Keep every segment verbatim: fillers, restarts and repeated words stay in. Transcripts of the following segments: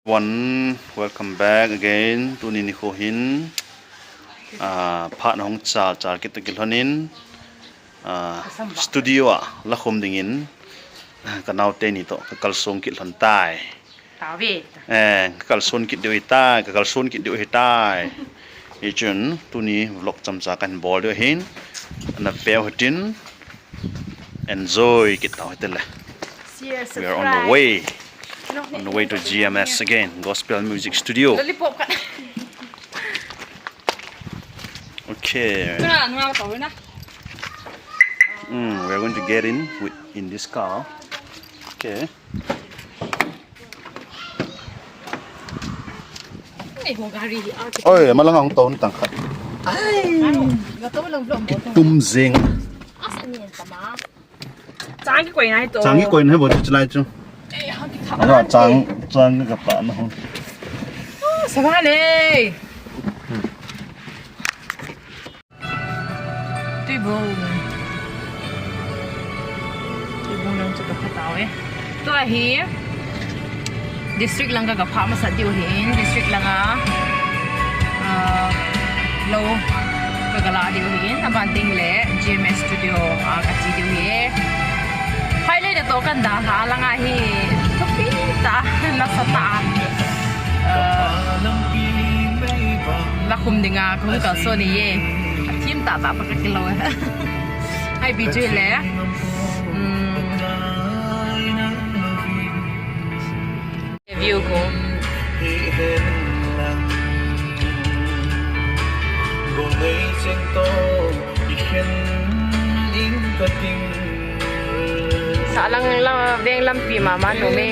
One, welcome back again. Tuni nikho hin, ah, phat hung chal chal kit toh kilhon in, ah, studio a la khum dingin, ah, ka naote ni toh ka kalson kit lhon tai. Tave. Eh, ka kalson kit diu ahitai, ka kalson kit diu ahitai. Hichun tuni vlog chomcha kahin bol diu ahin, na veu hitin, enjoy kit tau hite le. We are on the way. On the way to G M S again, Gospel Music Studio. Lollipop ka. Okay. Tuna, nunga ka tawin na. Mm, we are going to get in with, in this car. Okay. Ai, ho gari hi a. Oi, malanga hung ton tang khat. Ai. Ga to lang vlog. Kitum jing. Asa ni en tama. Chang kikoi nai to. Chang kikoi nai bo chu lai chu. Eh, ha ki tha. Ala chang, chang ka pa na ho. Oh, sa ba le. Tuibong. Tuibong lang chu ka pha tau e. Tua hi district lang ka, ka pha masa diu ahin, district lang a, ah, lo ka, ka la diu ahin, aban ding le G M S Studio a ka che diu ahi. Hai le na to kan da ha lang a hi thupi ta, nasa ta. Ah, la khum dinga, khum ka so ni ye. A thim ta ta pa ka kilo. Hai bi chu le. Mm. View ko. Sahlang la veng lampi mama nu me.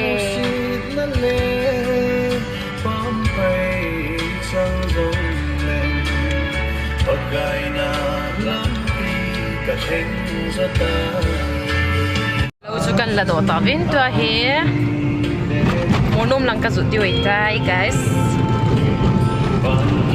Lo chu kan la doh tauvin tua hi. Monom lang ka jot diu ahitai, guys. I'm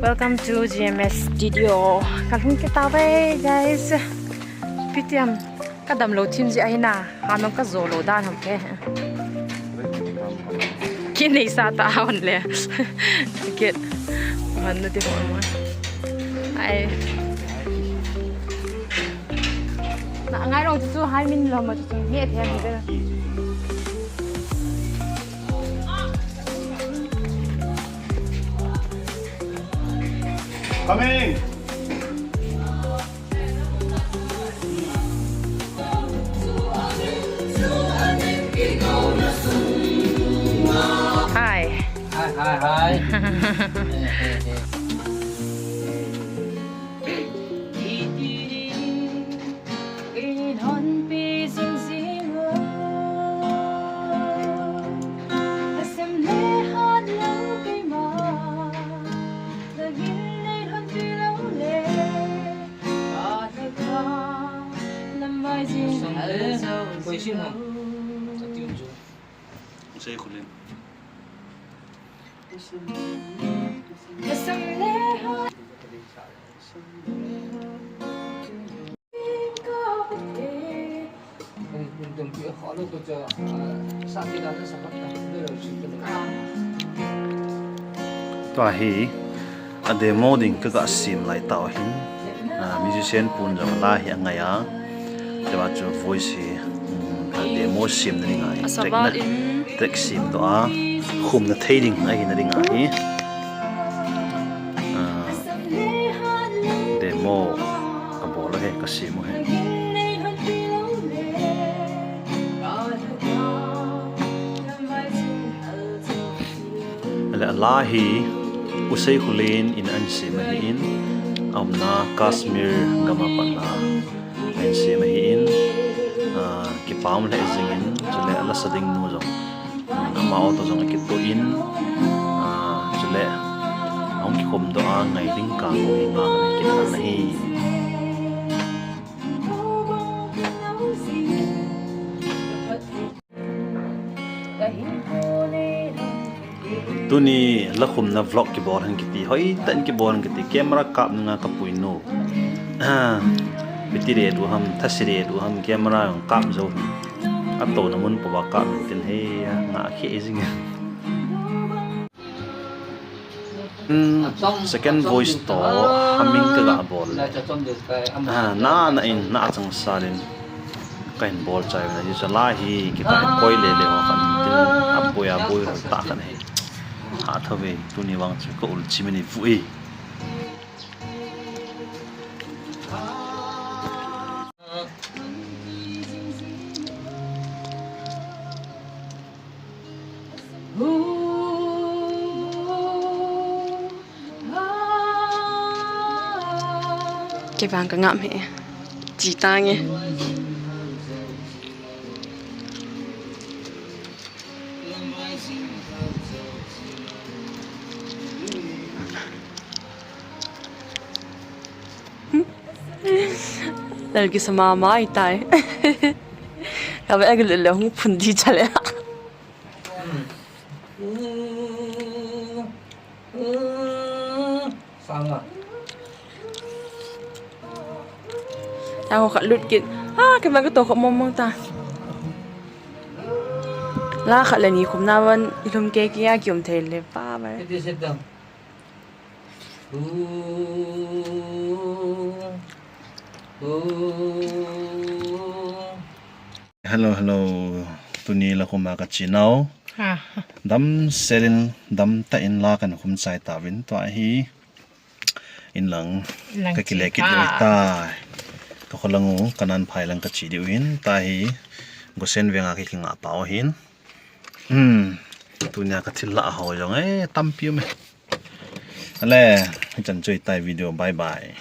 Welcome to G M S Studio. Ka lhung kit tave, guys. Pitiam ka damlou thim ji ahi na, ha nong ka jou lou dan ham ke. Kin nei sa ta hon le. Kit. Man na ti hon ma. Ai. Na ngai rong chu chu hai min lo ma chu chu nge the mi de. Coming. Hi. Hi, hi, hi. Tua hi a demo ding ka ga sem lai tau hin, ah, musician pun jong la hi angai a. Tua chu voice hi, um, a demo sem na ding ahi. Track na, track sem to a, khum na thei ding ahi na ding ahi. Ah, demo ka bol u hi, ka sem u hi. Le la hi Usei Khulen in ahin sem ahin, aumna Kashmir gam a pat a ahin sem ahin, ah, kipa um lheh jingin, chule ala sa ding nu jong, ah, amaho toh jong akitoh in, ah, chule ahung kikhom doh a ngai ding kah ho hi nga kana kit ahi. Tuni la khumna vlog kibol hen kiti, hoitah in kibol hen kiti, camera kap nunga kapui nu. Ah, piti le du ham, thasi le du ham, camera jong kap jou. Atouna mun pouva kap hen tin he, ah, nga khe jing. Hmm, second voice toh humming kaga bol. Ah, na, na in, na chang salin kahin bol chai na, hiche la hi kikai koi le le ho khat tin, aboi aboi tah khat ahi. Ha, thove, tuni vang chu ka ul chim e ni pu e. Kei vang ka ngam e. Chi tange. Lal kisa mama ahitai. Kave agil le hung phun di chale. Sanga. Ako khat lut kit. Ha, kei ma ka to ko mong mong ta. La khat le ni khum na van ilum ke kia kium thei le pa ba. Sit down. Hello, hello. Tuni la khum a ka chinau. Ha. Damselin, damtah in la kan khum chai tauvin tua hi. Inlang, inlang ka kile kit diu ta. Ka kholang u, ka nan phai lang ka chi diu hin, ta hi, Gosen venga ki kinga pau hin. Hmm, tunia ka thil la ho jong e, tampi um e. Ale, hichan chu ahitai video, bye bye.